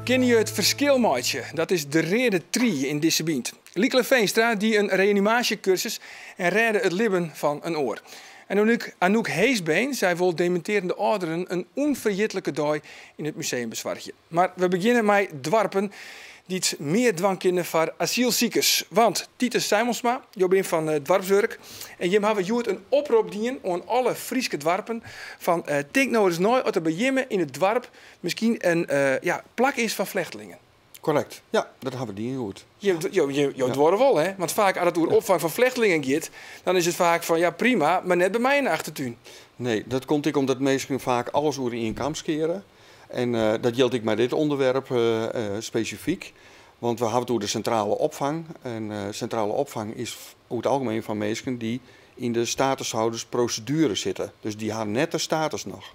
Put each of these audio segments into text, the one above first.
Kinne je it ferskil meitsje? Dat is de reade trie yn dizze Bynt. Lykele Veenstra die in reanimaasjekursus en rêde it libben fan in oar. En Anouk, Anouk Heesbeen, sy wol demintearjende âlderen in ûnferjitlike dei yn it museum besoargje. Mar we begjinne mei doarpen dy't mear dwaan kinne foar asylsikers. Want Titus Sijmonsma, jo binne fan Doarpswurk en jim hawwe hjoed in oprop dien oan alle Fryske doarpen fan tink no ris nei oft der by jimme yn it doarp miskien in ja, plak is foar flechtlingen. Korrekt, ja, dat hawwe we dien hjoed. Jo doare wol, hè? Want faak as it oer opfang fan flechtlingen giet, dan is it faak fan ja prima, mar net by my yn de achtertún. Nee, dat komt ek omdat minsken faak alles oer ien kam skeare. En dat jildt ek mei dit ûnderwerp spesifyk. Want we hawwe it oer de sintrale opfang. En sintrale opfang is oer it algemien foar minsken dy't yn de statushoudersproseduere sitte. Dus dy ha net de status noch.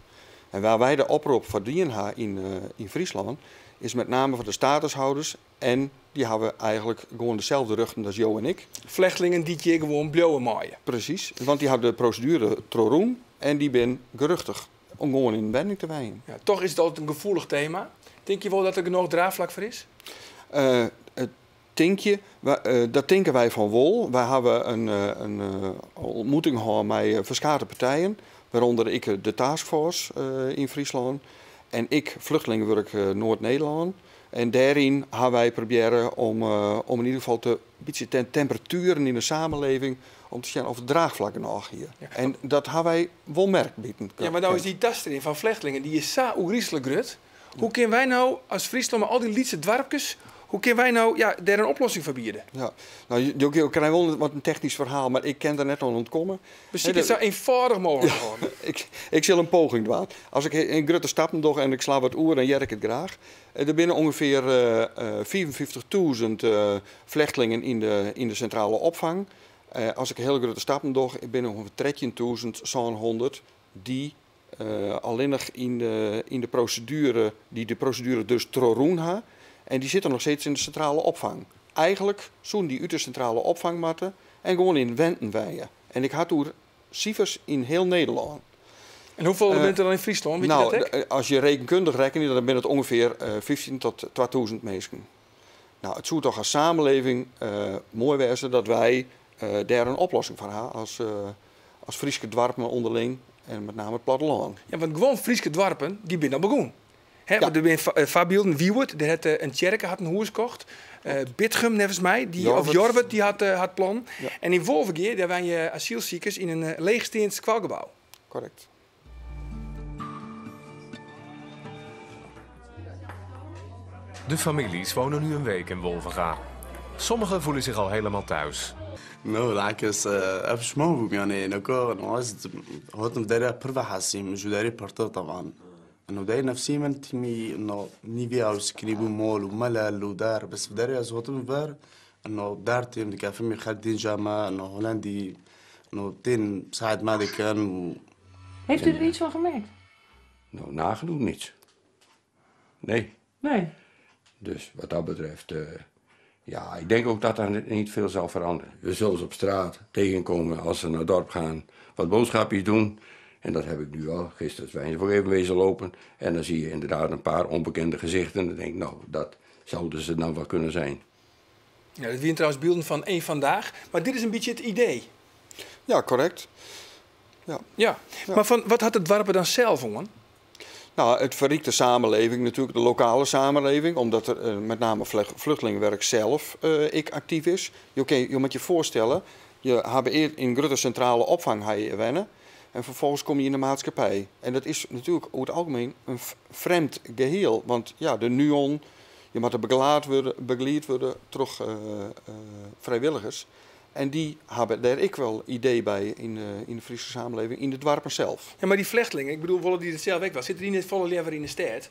En wêr wy de oprop foar dien ha yn Fryslân, is met name foar de statushouders en dy hawwe eigentlik gewoan deselde rjochten as jo en ik. Flechtlingen dy't hjir gewoan bliuwe meie. Presys, want dy hawwe de proseduere trochrûn en dy binne gerjochtigd om gewoan yn in wenning te wenjen. Ja, toch is it altyd in gefoelich tema. Tinke je wol dat der genôch draachflak foar is? Tink je? Dat tinke wy fan wol. Wy hawwe in ontmoeting hân mei ferskate partijen, wêrûnder ek de taskforce yn Fryslân en ek Vluchtelingenwerk Noard-Nederlân. En dêryn ha wy probearre om yn ieder gefal te bytsje te temperatueren yn de samenleving om te sjen oft it draachflak genôch hie. En dat ha wy wol merkt bieten. Ja, mar no is dy tastream fan flechtlingen dy is sa oergriislik grut. Hoe kinne wy no as Fryslân mei al dy lytse doarpkes, hoe kinne wy no ja, dêr in oplossing foar biede? Ja, no, jo krije wol wat in technysk ferhaal, mar ik kin der net oan ûntkomme. Besykje it sa eenfâldich mooglik te hâlden. Ik sil in poging dwaan. As ik in grutte stappen doch en ik sla wat oer, dan hear ik it graach. Der binne ûngefear 55.000 flechtlingen yn de sintrale opfang. As ik hiele grutte stappen doch, binne ûngefear 13.700 dy't allinnich yn de proseduere, dy't de proseduere dus trochrûn ha en dy sitte noch steeds yn de sintrale opfang. Eigentlik soenen dy út de sintrale opfang moatte en gewoan yn wenten wenje. En ik ha it oer sifers yn hiel Nederlân. En hoefolle binne der dan yn Fryslân? Wit je dat ek? Nou, as je rekenkundich rekkenje, dan binne it ûngefear 15 tot 2000 minsken. Nou, it soe toch as samenleving moai wêze dat wy dêr in oplossing foar ha as Fryske doarpen ûnderling en met name it plattelân. Ja, want guon Fryske doarpen dy binne al begûn. Hè, want der binne foarbylden, Wiuwert, dêr hat in tsjerke hat in hûs kocht. Bitgum, neffens my, dy, of Jorwert, dy hat plannen. En yn Wolvegea, dêr wenje asylsikers yn in leechsteand skoalgebou. Korrekt. De families wonen nu een week in Wolvega. Sommigen voelen zich al helemaal thuis. No بالعكس ev ji me bû yanî neka ez hatim derê pir vehesîm ji derê pirtir taban. Eno derê nefsî min timî eno nîvê ew sikinî bû mal û melel û der bes derê ez hatim ver eno der têm dikefimî xelk tên ca me eno Hollandî eno tên saet me dikin û Heeft u er iets van gemerkt? Nou, nagenoeg niets. Nee. Nee. Dus wat dat betreft, ja, ik denk ook dat daar niet veel zal veranderen. We zullen ze op straat tegenkomen als ze naar het dorp gaan, wat boodschapjes doen. En dat heb ik nu al. Gisteren zijn ze voor even wezen lopen. En dan zie je inderdaad een paar onbekende gezichten. En dan denk ik, nou, dat zouden ze dan wel kunnen zijn. Ja, dat wienen trouwens bylden fan EenVandaag. Mar dit is in bytsje it idee. Ja, korrekt. Ja. Ja. Mar fan, wat hat it doarp der dan sels oan? Nou, it ferrikt de samenleving natuerlik, de lokale samenleving, omdat der met name vluchtelingenwerk zelf ek aktyf is. Jo kin, jo moat je foarstelle, je hawwe earst yn in grutte sintrale opfang ha je wenne en ferfolgens komme je yn de maatskippij. En dat is natuerlik oer it algemien in frjemd gehiel, want ja, de NUON, je moatte begelaat wurde, begelied wurde troch frijwilligers. En dy hawwe dêr ek wol idee by yn de Fryske samenleving, yn de doarpen sels. Ja, mar dy flechtlingen, ik bedoel, wolle dy dat sels ek wol? Sitte dy net folle leaver yn de stêd?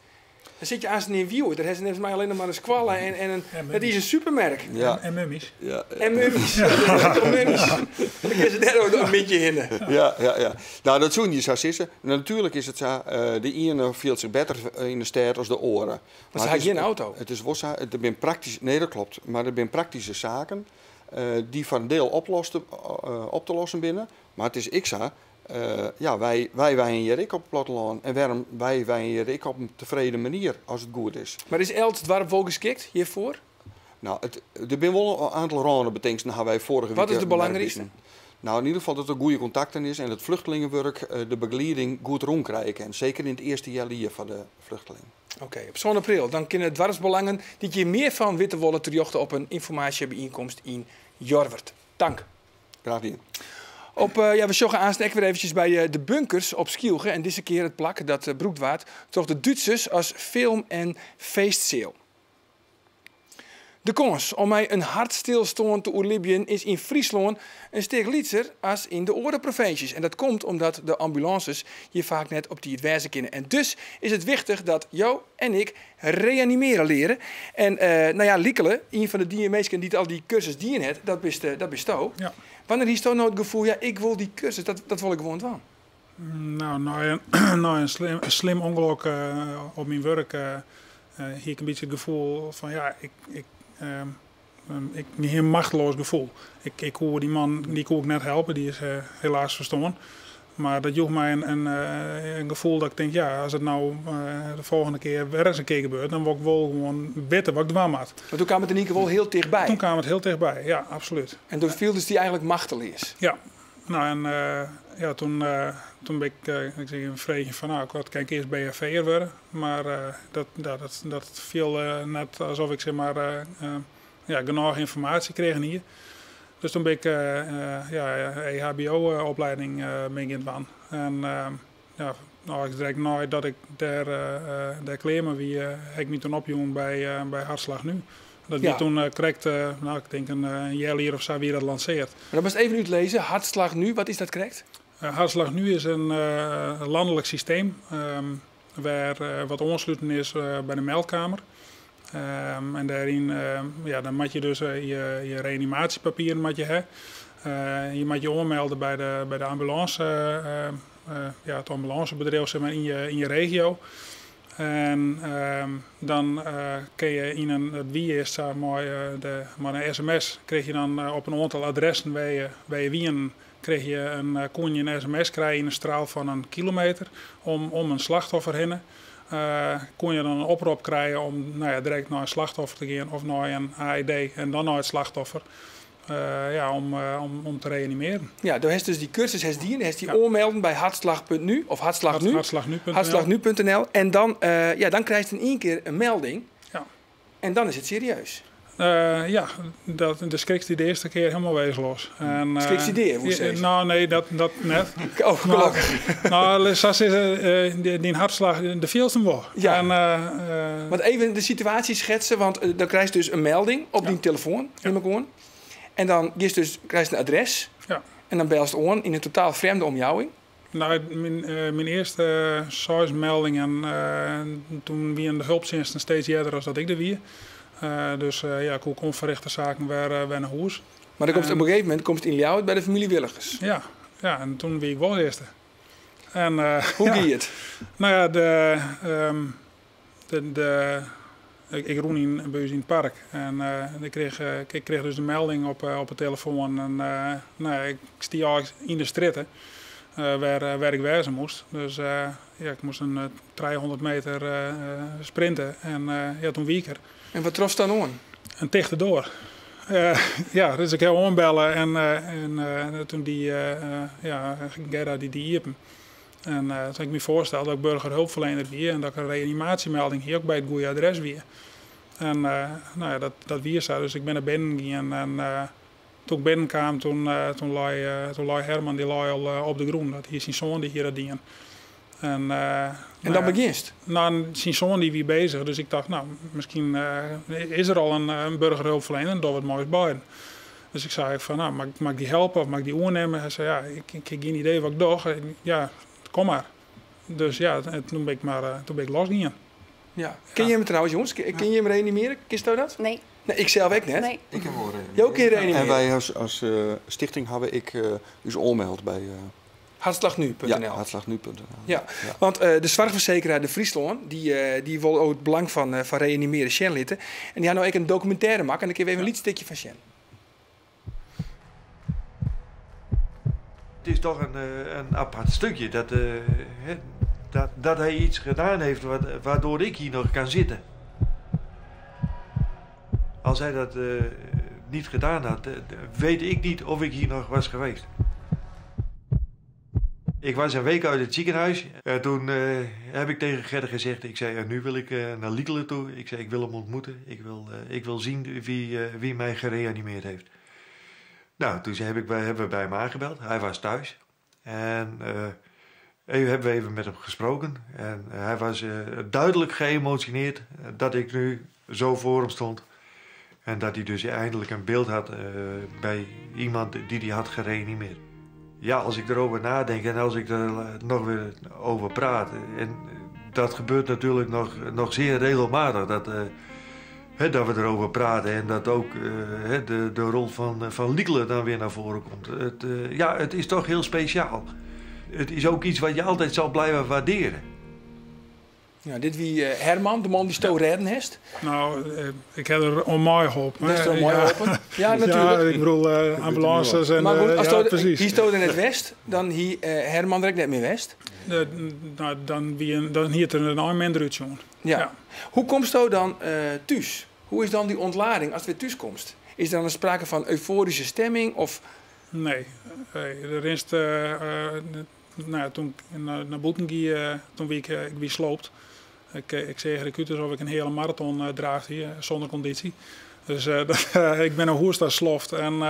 Dan sit je aanst yn Wiuwert, dêr ha se neffens my allinnich mar in skoalle en in, it is in supermerk. Ja. En mummies. Ja. En mummies. Ja. Mummies. Dan kinne se dêr ook in bytsje hinne. Ja, ja, ja. Nou, dat soene je sa sizze. Natuerlik is it sa, de iene fielt sich better yn de stêd as de oare. Mar se ha gjin auto. It is wol sa, der binne praktyske, nee, dat klopt, mar der binne praktyske saken dy't foar in diel oplost, op te lossen binne. Mar it is ek sa, Ja, wy, wy wenje hjir ek op it plattelân en wêrom wy wenje hjir ek op in tefreden manier as it goed is. Mar is elts doarp wol geskikt hjirfoar? No, it, der binne wol in oantal rânebetingsten ha wy foarige Wat is wike de belangrykste? No, yn ieder gefal dat der goede kontakten is en it vluchtelingenwurk de begelieding goed rûn krije kin. Seker yn it earste healjier foar de vluchteling. Oké, op sân april dan kinne doarpsbelangen dy't hjir mear fan witte wolle terjochte op in ynformaasjebyienkomst yn Jorwert. Tank. Graach dien. Op, ja, we sjogge aanst ek wer eventsjes by de bunkers op Skylge en dizze kear it plak dat brûkt waard troch de Dútsers as film en feestseal. De kâns om mei in hertstilstân te oerlibjen is yn Fryslân in stik lytser as yn de oare provinsjes. En dat komt omdat de ambulânses hjir faak net op tiid wêze kinne. En dus is it wichtich dat jo en ik reanimere leare. En no ja, Lykele, ien fan de dien minsken dy't al dy kursus dien hat, dat bist, dat bisto. Ja. Wannear hiest no it gefoel, ja, ik wol dy kursus, dat wol ik gewoan dwaan? No, nei in slim ûngelok op myn wurk hie ik in bytsje it gefoel fan ja, ik hie in machteloas gefoel. Ik koe dy man dy koe ik net helpe, dy is helaas ferstoarn. Mar dat joech my in gefoel dat ik tink, ja, as it no de folgjende kear wer ris in kear gebeurt, dan wol ik wol gewoan witte wat ik dwaan moat. Mar doe kaam it yn ien kear wol hiel tichtby. Toen kaam it hiel tichtby, ja, absolút. En doe fieldest dy eigentlik machteleas? Ja. No en ja, toen, toen bin ik, ik sil even freegjen fan, no, wat kin ik earst BHV'er wurde? Mar dat, ja, dat fielde net alsof ik zeg maar, ja, genôch ynformaasje krigen hie. Dus toen bin ik ja, EHBO-opleiding bin ik gean dwaan. En ja, no, direkt neidat ik dêr klear mei wie, ha ik my toen opjûn by Hartslag Nu. Dat wie toen krekt, no, ik tink in healjier of sa wie dat lansearre. Mar dat moatst even útlizze. Hartslag Nu, wat is dat krekt? Hartslag Nu is in lanlik systeem wêr wat oansluten is by de meldkeamer. En dêryn, ja, dan moat je dus je reanimaasjepapieren moat je ha. Je moat je oanmelde by de ambulânse, ja, it ambulânsebedriuw zeg maar, yn je regio. En dan kin je yn in, it wie earst sa mei de sms, kreeg je dan op in oantal adressen wêr je wienen, kreeg je in, koene je in sms krije yn in straal fan in kilometer om in slachtoffer hinne. Koene je dan in oprop krije om, no ja, direkt nei in slachtoffer te gean of nei in AED en dan nei it slachtoffer. Ja, om te reanimearjen. Ja, do hast dus dy kursus hast dien, hast dy oanmelden by hartslag.nu of hartslagnu. Hartslagnu.nl. Hartslagnu.nl. En dan, ja, dan krijst yn ien kear in melding. En dan is it serieus. Ja, de skrikst dy de earste kear hielendal wezenloos. En, Skrikst dy dea, hoe sizze? No, nee, dat net. Oh, gelokkich. No, sa sizze, dyn hertslach, de fielst him wol. En, Want even de situaasje sketse, want dan krijst dus in melding op dyn telefoan, nim ik oan. En dan giest dus, krijst in adres. En dan belst oan yn in totaal frjemde omjouwing. No, myn earste seis meldingen, toen wienen de hulptsjinsten steeds earder as dat ik der wie. Dus ja, ik koe ûnferrichte saken wer nei hûs. Mar dan komst op in gegeven momint komst yn Ljouwert by de famylje Willigers. Ja, ja, en toen wie ik wol earste. En, Hoe ja. gie it? No ja, ik rûn by ús yn it park en ik kreeg dus de melding op de telefoan. En no ja, ik stie eigentlik yn de strjitte wêr ik wêze moast. Dus ja, ik moast in 300 meter sprinte en ja, toen wie ik der. En wat trofst dan oan? In tichte doar. Ja, dus ik ha oanbelle en toen die, ja, Gerda die iepen. En toen ha ik my foarsteld dat ik burgerhulpverlener wie en dat ik in reanimaasjemelding hie, ek by it goede adres wie. En no ja, dat wie sa, dus ik bin nei binnen gien en toen ik binnenkaam, toen lei Herman die lei al op de grûn. Dat hie syn soan die hie dat dien. En, En dan no ja, begjinst? No, syn soan die wie bezich, dus ik tocht, no, miskien is der al in burgerhulpverlener en dogge we it mei ús beiden. Dus ik sei fan, no, moat ik dy helpe of moat ik dy oernimme? Hy sei, ja, ik ha gjin idee wat ik doch. Ja, kom mar. Dus ja, en toen bin ik mar, toen bin ik losgien. Ja. Kin jim trouwens, jonges, kin jim reanimere? Kinsto dat? Nee. Nee, ik sels ek net. Nee. Ik kin wol reanimere. Jo kinne reanimere. En wy as stichting hawwe ek ús oanmeld by Hartslagnu.nl. Ja, hartslagnu.nl. Ja, Ja. want de soarchfersekeraar De Friesland, dy wol ek it belang fan reanimere sjen litte. En dy ha no ek in dokumintêre makke en dêr kinne we even in lyts stikje fan sjen. Het is toch een, een apart stukje dat, dat, dat hij iets gedaan heeft waardoor ik hier nog kan zitten. Als hij dat niet gedaan had, weet ik niet of ik hier nog was geweest. Ik was een week uit het ziekenhuis. En toen heb ik tegen Gerda gezegd, ik zei, nu wil ik naar Lykele toe. Ik zei, ik wil hem ontmoeten. Ik wil zien wie mij gereanimeerd heeft. Nou, toen hebben we bij hem aangebeld. Hij was thuis. En even hebben we even met hem gesproken. En hij was duidelijk geëmotioneerd dat ik nu zo voor hem stond. En dat hij dus eindelijk een beeld had bij iemand die hij had gereanimeerd. Ja, als ik erover nadenk en als ik er nog weer over praat. En dat gebeurt natuurlijk nog zeer regelmatig. Dat we erover praten en dat ook de rol van Lykele dan weer naar voren komt. Het is toch heel speciaal. Het is ook iets wat je altijd zal blijven waarderen. Ja, dit wie Herman, de man die sto redden heeft. Nou, ik heb er om mij geholpen. Dat is er om mij geholpen? Ja, natuurlijk. Ja, ik bedoel, ambulances en... Maar goed, als ja, precies. Hier stoot in het West, dan hier Herman direct net meer West. Nou, dan hier er een minder uit, jongen. Ja. Ja. Hoe komst je dan thuis? Hoe is dan die ontlading als het weer thuis komt? Is er dan sprake van euforische stemming? Of? Nee, er is... Nou, toen ik naar Boeten ging, toen wie ik wie sloopt. Ik zeg de alsof ik een hele marathon draag hier, zonder conditie. Dus ik ben een hoersta sloft. En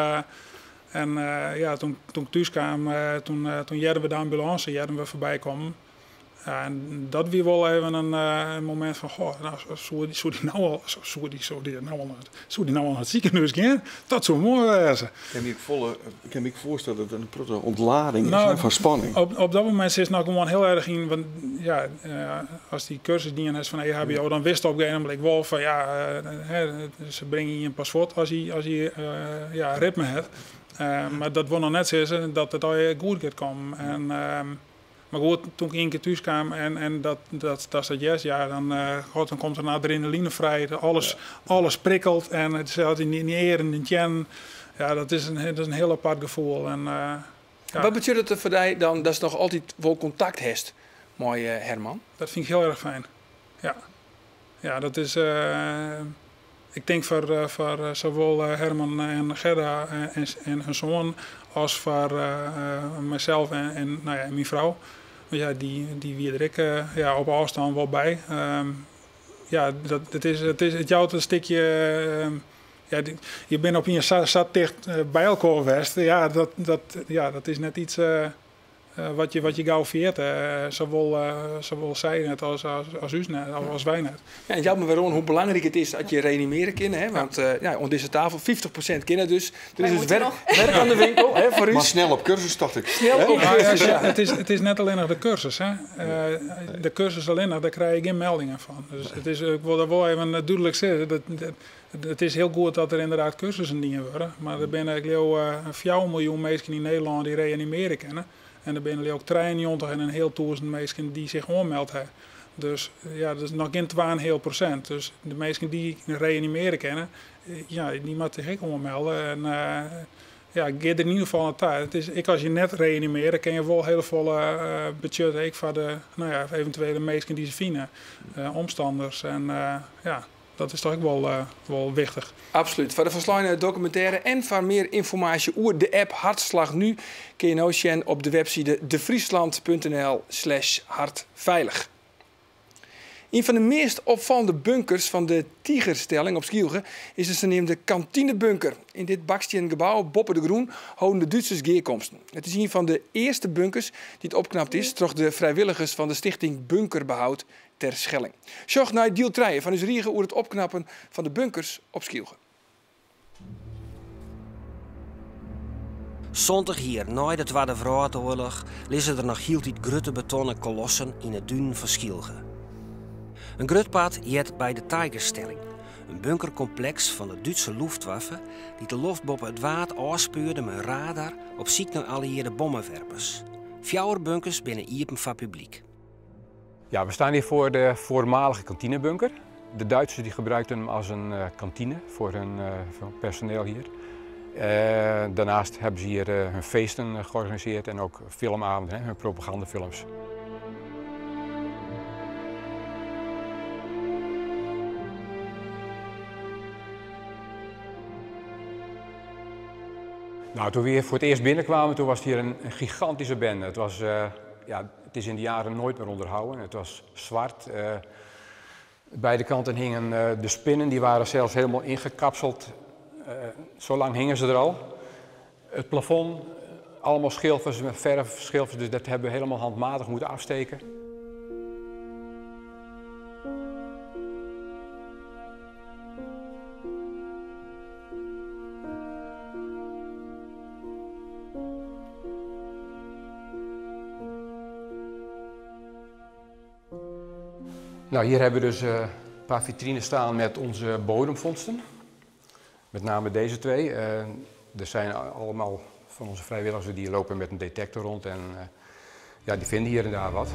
toen ik thuis kwam, toen jerden we de ambulance jerden we voorbij komen. Ja, en dat wie wel even een moment van, goh, nou, zou die nou al naar het ziekenhuis gaan? Dat zou mooi zijn. Ik kan me voorstellen dat het een grote ontlading is van spanning. Op dat moment zit het nou gewoon heel erg in, want ja, als die cursus die is van EHBO, dan wist op een gegeven moment wel van, ja, ze brengen je een paspoort als je ritme hebt. Maar dat wil nog net zeggen dat het al goed gaat komen. En, maar goed, toen ik één keer thuis kwam en dat dat yes, ja, dan, god, dan komt er een adrenaline vrij. Alles prikkelt en het zat in de eer en in de tjen. Ja, dat is een heel apart gevoel. En, ja. Wat betekent het voor jou dan dat ze nog altijd wel contact heeft, mooi Herman? Dat vind ik heel erg fijn. Ja, ja, dat is... ik denk voor zowel Herman en Gerda en hun zoon als voor mezelf en, nou ja, en mijn vrouw. Want ja, die wie er ik op afstand wel bij. Ja, het jouwt een stukje. Ja, je bent op je zat dicht bij elkaar geweest. Ja, dat is net iets wat je gauw veert. Zowel zij net als u net, als wij net. Ja, en jammer waarom hoe belangrijk het is dat je reanimeren kan. Hè? Want ja, op deze tafel 50% kinderen dus. Er is dus werk aan de winkel, hè, voor u. Maar snel op cursus, dacht ik. Snel op cursus, ja. Het is net alleen nog de cursus. Hè? De cursus alleen nog, daar krijg je geen meldingen van. Dus het is, ik wil daar wel even duidelijk zeggen. Het is heel goed dat er inderdaad cursussen dingen worden. Maar er zijn eigenlijk 4 miljoen mensen in Nederland die reanimeren kennen. En er zijn ook 93 en een heel duizend mensen die zich aanmelden hebben. Dus ja, dat is nog geen 2,5%. Dus de mensen die reanimeren kennen, ja, die moeten zich ook aanmelden. En ja, ik er in ieder geval naar tijd. Het is, ik als je net reanimeert, kan je wel heel volle budget ik voor de, nou ja, eventuele mensen die ze vinden, omstanders. En ja, dat is toch ook wel wichtig. Absoluut. Voor de verslagen documentaire en voor meer informatie over de app Hartslag Nu kun je nou zien op de website defriesland.nl/hartveilig. Een van de meest opvallende bunkers van de Tigerstelling op Skylge is de zogenaamde kantinebunker. In dit baksteengebouw Boppe de Groen houden de Duitsers geerkomsten. Het is een van de eerste bunkers die het opknapt is door de vrijwilligers van de stichting Bunkerbehoud Terschelling. Sjoch naar Diel Treien van Riege over het opknappen van de bunkers op Skylge. Zondag hier, na de Tweede Wereldoorlog, liggen er nog hield die grote betonnen kolossen in het duin van Skylge. Een groot pad jet bij de Tigerstelling, een bunkercomplex van de Duitse Luftwaffe die de lucht boven het water afspeurde met radar op zoek naar allieerde bommenwerpers. 4 bunkers binnen iepen van publiek. Ja, we staan hier voor de voormalige kantinebunker. De Duitsers die gebruikten hem als een kantine voor hun personeel hier. Daarnaast hebben ze hier hun feesten georganiseerd en ook filmavonden, hun propagandafilms. Nou, toen we hier voor het eerst binnenkwamen, toen was het hier een gigantische bende. Het was, ja, het is in de jaren nooit meer onderhouden. Het was zwart. Beide kanten hingen de spinnen, die waren zelfs helemaal ingekapseld. Zo lang hingen ze er al. Het plafond, allemaal schilfers met verfschilfers, dus dat hebben we helemaal handmatig moeten afsteken. Nou, hier hebben we dus een paar vitrines staan met onze bodemvondsten. Met name deze twee. Er zijn allemaal van onze vrijwilligers die lopen met een detector rond en ja, die vinden hier en daar wat.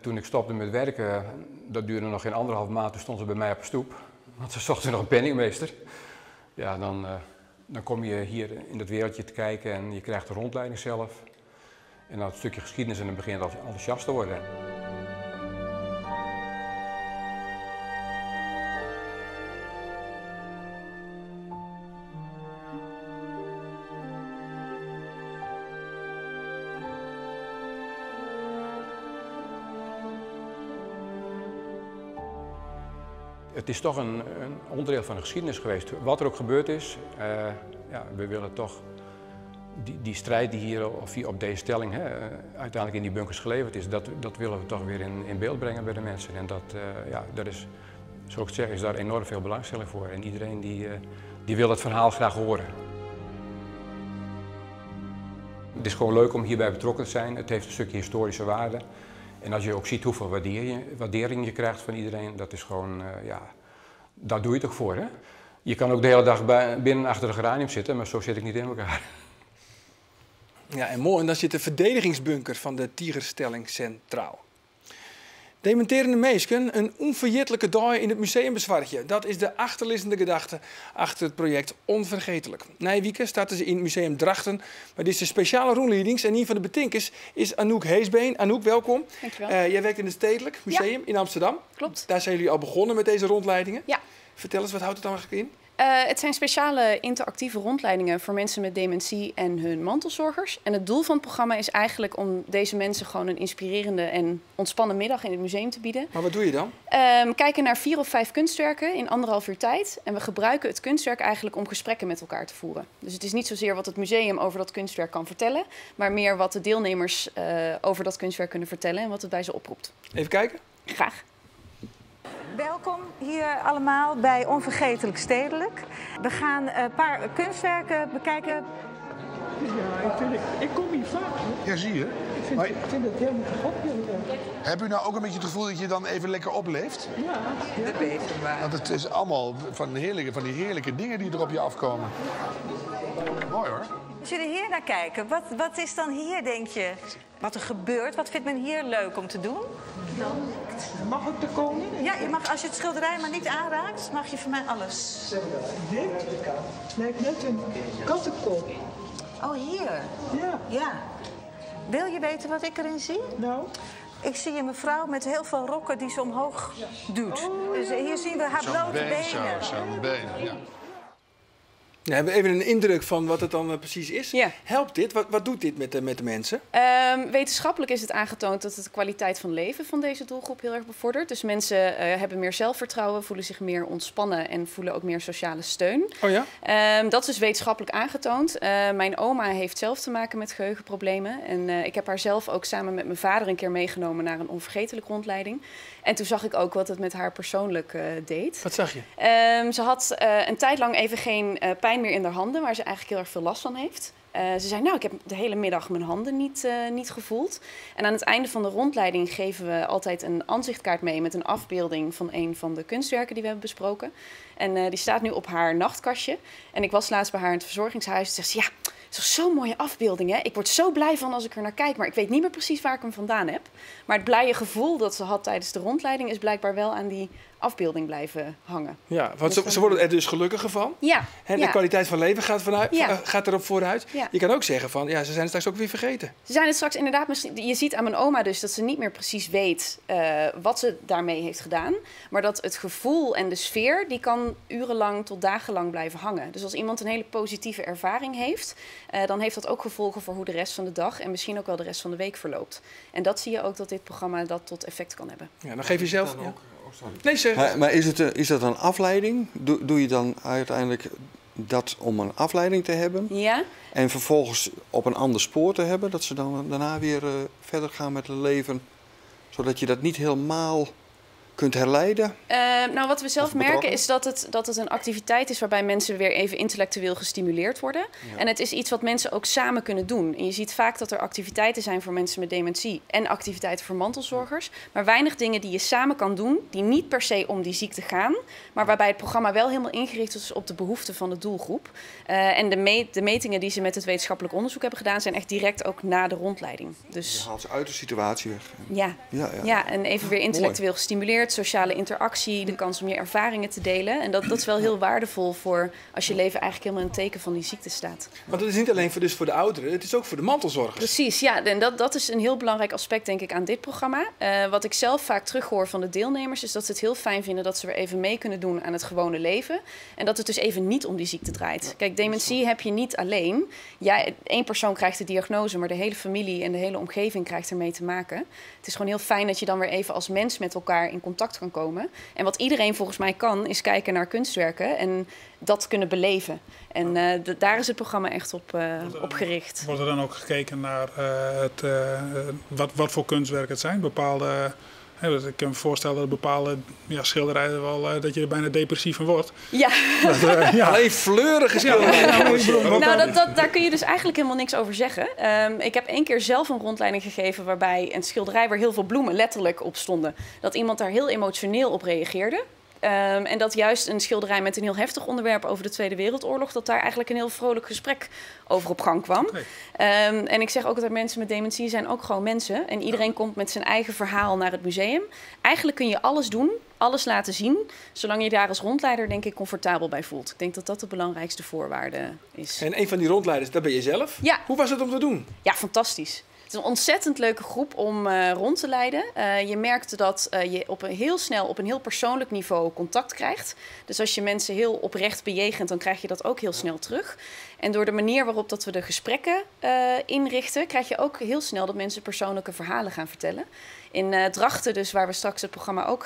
Toen ik stopte met werken, dat duurde nog geen anderhalf maand, toen stond ze bij mij op de stoep. Want ze zochten nog een penningmeester. Ja, dan kom je hier in dat wereldje te kijken en je krijgt de rondleiding zelf. En dan het stukje geschiedenis en dan begint het enthousiast te worden. Het is toch een onderdeel van de geschiedenis geweest. Wat er ook gebeurd is, ja, we willen toch die strijd die hier, of hier op deze stelling, hè, uiteindelijk in die bunkers geleverd is, dat willen we toch weer in beeld brengen bij de mensen. En dat, ja, dat is, zoals ik zeg, is daar enorm veel belangstelling voor. En iedereen die wil het verhaal graag horen. Het is gewoon leuk om hierbij betrokken te zijn. Het heeft een stukje historische waarde. En als je ook ziet hoeveel waardering je krijgt van iedereen, dat is gewoon, ja, daar doe je het ook voor, hè? Je kan ook de hele dag binnen achter de geranium zitten, maar zo zit ik niet in elkaar. Ja, en mooi, en dan zit de verdedigingsbunker van de Tigerstelling centraal. Dementerende meesken, een onvergetelijke dag in het museumbezwartje. Dat is de achterliggende gedachte achter het project Onvergetelijk. Nijwieken starten ze in het Museum Drachten. Maar dit is de speciale rondleidings en een van de betinkers is Anouk Heesbeen. Anouk, welkom. Dankjewel. Jij werkt in het Stedelijk Museum in Amsterdam. Klopt. Daar zijn jullie al begonnen met deze rondleidingen. Ja. Vertel eens, wat houdt het dan eigenlijk in? Het zijn speciale interactieve rondleidingen voor mensen met dementie en hun mantelzorgers. En het doel van het programma is eigenlijk om deze mensen gewoon een inspirerende en ontspannen middag in het museum te bieden. Maar wat doe je dan? Kijken naar 4 of 5 kunstwerken in 1,5 uur tijd. En we gebruiken het kunstwerk eigenlijk om gesprekken met elkaar te voeren. Dus het is niet zozeer wat het museum over dat kunstwerk kan vertellen, maar meer wat de deelnemers over dat kunstwerk kunnen vertellen en wat het bij ze oproept. Even kijken? Graag. Welkom hier allemaal bij Onvergetelijk Stedelijk. We gaan een paar kunstwerken bekijken. Ja, ik kom hier vaak. Hoor. Ja, zie je. Ik vind het helemaal te gek. Heb u nou ook een beetje het gevoel dat je dan even lekker opleeft? Ja, dat weten we. Want het is allemaal van die heerlijke dingen die er op je afkomen. Mooi hoor. Als jullie hier naar kijken, wat is dan hier, denk je? Wat er gebeurt? Wat vindt men hier leuk om te doen? Nou, mag ik de koning? Ja, je mag, als je het schilderij maar niet aanraakt, mag je van mij alles. Dit lijkt net een kattenkop. Oh, hier? Ja. Ja. Wil je weten wat ik erin zie? Nou? Ik zie een mevrouw met heel veel rokken die ze omhoog duwt. Oh, dus hier zien we haar blote benen. Zo'n been, ja. We hebben even een indruk van wat het dan precies is. Ja. Helpt dit? Wat doet dit met de mensen? Wetenschappelijk is het aangetoond dat het de kwaliteit van leven van deze doelgroep heel erg bevordert. Dus mensen hebben meer zelfvertrouwen, voelen zich meer ontspannen en voelen ook meer sociale steun. Oh ja? Dat is dus wetenschappelijk aangetoond. Mijn oma heeft zelf te maken met geheugenproblemen. En ik heb haar zelf ook samen met mijn vader een keer meegenomen naar een onvergetelijk rondleiding. En toen zag ik ook wat het met haar persoonlijk deed. Wat zag je? Ze had een tijd lang even geen pijn pijn meer in haar handen, waar ze eigenlijk heel erg veel last van heeft. Ze zei, nou, ik heb de hele middag mijn handen niet gevoeld. En aan het einde van de rondleiding geven we altijd een ansichtkaart mee met een afbeelding van een van de kunstwerken die we hebben besproken. En die staat nu op haar nachtkastje. En ik was laatst bij haar in het verzorgingshuis en zegt ze, ja, het is zo'n mooie afbeelding, hè? Ik word zo blij van als ik er naar kijk, maar ik weet niet meer precies waar ik hem vandaan heb. Maar het blije gevoel dat ze had tijdens de rondleiding is blijkbaar wel aan die afbeelding blijven hangen. Ja, want ze worden er dus gelukkiger van. Ja. En de kwaliteit van leven gaat erop vooruit. Ja. Je kan ook zeggen van, ja, ze zijn het straks ook weer vergeten. Ze zijn het straks inderdaad misschien. Je ziet aan mijn oma dus dat ze niet meer precies weet wat ze daarmee heeft gedaan. Maar dat het gevoel en de sfeer, die kan urenlang tot dagenlang blijven hangen. Dus als iemand een hele positieve ervaring heeft, dan heeft dat ook gevolgen voor hoe de rest van de dag en misschien ook wel de rest van de week verloopt. En dat zie je ook dat dit programma dat tot effect kan hebben. Ja, dan geef je zelf. Ja. Nee, zeg. Maar is dat een afleiding? Doe je dan uiteindelijk dat om een afleiding te hebben? Ja. En vervolgens op een ander spoor te hebben? Dat ze dan daarna weer verder gaan met het leven? Zodat je dat niet helemaal kunt herleiden? Nou, wat we zelf merken is dat het een activiteit is waarbij mensen weer even intellectueel gestimuleerd worden. Ja. En het is iets wat mensen ook samen kunnen doen. En je ziet vaak dat er activiteiten zijn voor mensen met dementie en activiteiten voor mantelzorgers. Maar weinig dingen die je samen kan doen, die niet per se om die ziekte gaan, maar waarbij het programma wel helemaal ingericht is op de behoeften van de doelgroep. En de metingen die ze met het wetenschappelijk onderzoek hebben gedaan, zijn echt direct ook na de rondleiding. Dus je haalt ze uit de situatie weg. Ja, ja, ja. Ja, en even weer intellectueel gestimuleerd. Sociale interactie, de kans om je ervaringen te delen. En dat is wel heel waardevol voor als je leven eigenlijk helemaal in het teken van die ziekte staat. Want het is niet alleen voor de ouderen, het is ook voor de mantelzorgers. Precies, ja. En dat is een heel belangrijk aspect, denk ik, aan dit programma. Wat ik zelf vaak terughoor van de deelnemers is dat ze het heel fijn vinden dat ze weer even mee kunnen doen aan het gewone leven. En dat het dus even niet om die ziekte draait. Kijk, dementie heb je niet alleen. Ja, één persoon krijgt de diagnose, maar de hele familie en de hele omgeving krijgt ermee te maken. Het is gewoon heel fijn dat je dan weer even als mens met elkaar in contact kan komen. En wat iedereen volgens mij kan, is kijken naar kunstwerken en dat kunnen beleven. En daar is het programma echt op gericht. Wordt er dan ook gekeken naar wat voor kunstwerken het zijn? Bepaalde, ik kan me voorstellen dat bepaalde schilderijen wel, dat je er bijna depressief van wordt. Ja. Dat, ja. Alleen fleurige schilderijen. Ja, nou, daar kun je dus eigenlijk helemaal niks over zeggen. Ik heb 1 keer zelf een rondleiding gegeven waarbij een schilderij waar heel veel bloemen letterlijk op stonden, dat iemand daar heel emotioneel op reageerde. En dat juist een schilderij met een heel heftig onderwerp over de Tweede Wereldoorlog, dat daar eigenlijk een heel vrolijk gesprek over op gang kwam. Okay. En ik zeg ook altijd, mensen met dementie zijn ook gewoon mensen. En iedereen komt met zijn eigen verhaal naar het museum. Eigenlijk kun je alles doen, alles laten zien, zolang je daar als rondleider, denk ik, comfortabel bij voelt. Ik denk dat dat de belangrijkste voorwaarde is. En een van die rondleiders, dat ben je zelf? Ja. Hoe was het om te doen? Ja, fantastisch. Het is een ontzettend leuke groep om rond te leiden. Je merkt dat je heel snel op een heel persoonlijk niveau contact krijgt. Dus als je mensen heel oprecht bejegent, dan krijg je dat ook heel snel terug. En door de manier waarop dat we de gesprekken inrichten, krijg je ook heel snel dat mensen persoonlijke verhalen gaan vertellen. In Drachten, dus waar we straks het programma ook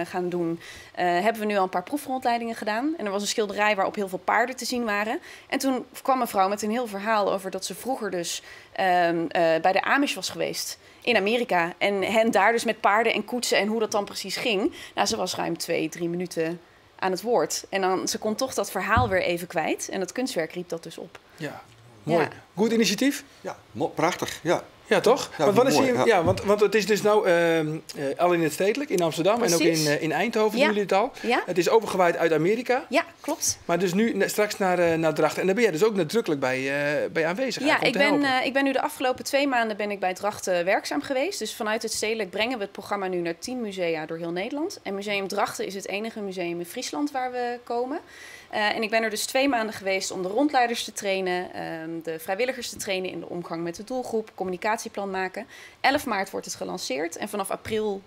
gaan doen, hebben we nu al een paar proefrondleidingen gedaan. En er was een schilderij waarop heel veel paarden te zien waren. En toen kwam een vrouw met een heel verhaal over dat ze vroeger dus bij de Amish was geweest in Amerika. En hen daar dus met paarden en koetsen en hoe dat dan precies ging. Nou, ze was ruim 2, 3 minuten aan het woord. En dan, ze kon toch dat verhaal weer even kwijt. En dat kunstwerk riep dat dus op. Ja, mooi. Ja. Goed initiatief? Ja, prachtig. Ja. Ja, toch? Ja, want, wat is mooi, hier, ja. Ja, want het is dus nou al in het stedelijk, in Amsterdam. Precies. En ook in Eindhoven ja. doen jullie het al. Ja. Het is overgewaaid uit Amerika. Ja, klopt. Maar dus nu straks naar Drachten. En daar ben jij dus ook nadrukkelijk bij aanwezig. Ja, ik ben nu de afgelopen 2 maanden ben ik bij Drachten werkzaam geweest. Dus vanuit het stedelijk brengen we het programma nu naar 10 musea door heel Nederland. En Museum Drachten is het enige museum in Friesland waar we komen. En ik ben er dus 2 maanden geweest om de rondleiders te trainen, de vrijwilligers te trainen in de omgang met de doelgroep, communicatieplan maken. 11 maart wordt het gelanceerd en vanaf april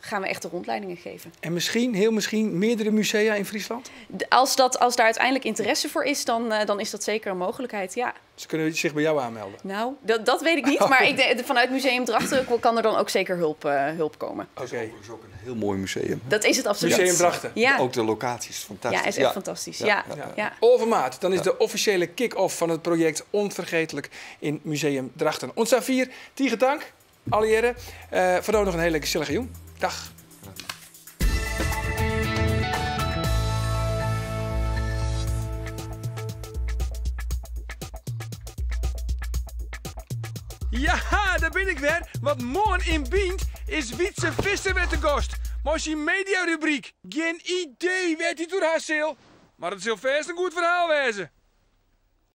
gaan we echt de rondleidingen geven. En misschien, heel misschien, meerdere musea in Friesland? Als daar uiteindelijk interesse voor is, dan is dat zeker een mogelijkheid, ja. Ze kunnen zich bij jou aanmelden? Nou, dat weet ik niet, maar vanuit Museum Drachten kan er dan ook zeker hulp komen. Oké. Het is ook een heel mooi museum. Dat is het absoluut. Museum Drachten. Ja. Ook de locatie is fantastisch. Ja, is echt fantastisch. Ja. Ja. Ja. Overmaat, dan is de officiële kick-off van het project Onvergetelijk in Museum Drachten. Ons daar 4, tige dank, allereerst. Voor nog een hele gezellige jong. Dag. Ja, dêr bin ik wer, want moarn yn Bynt is Wytze Visser wer te gast. Mei syn mediarubryk. Gjin idee wêr't hy it oer ha sil, mar it sil fêst in goed ferhaal wêze.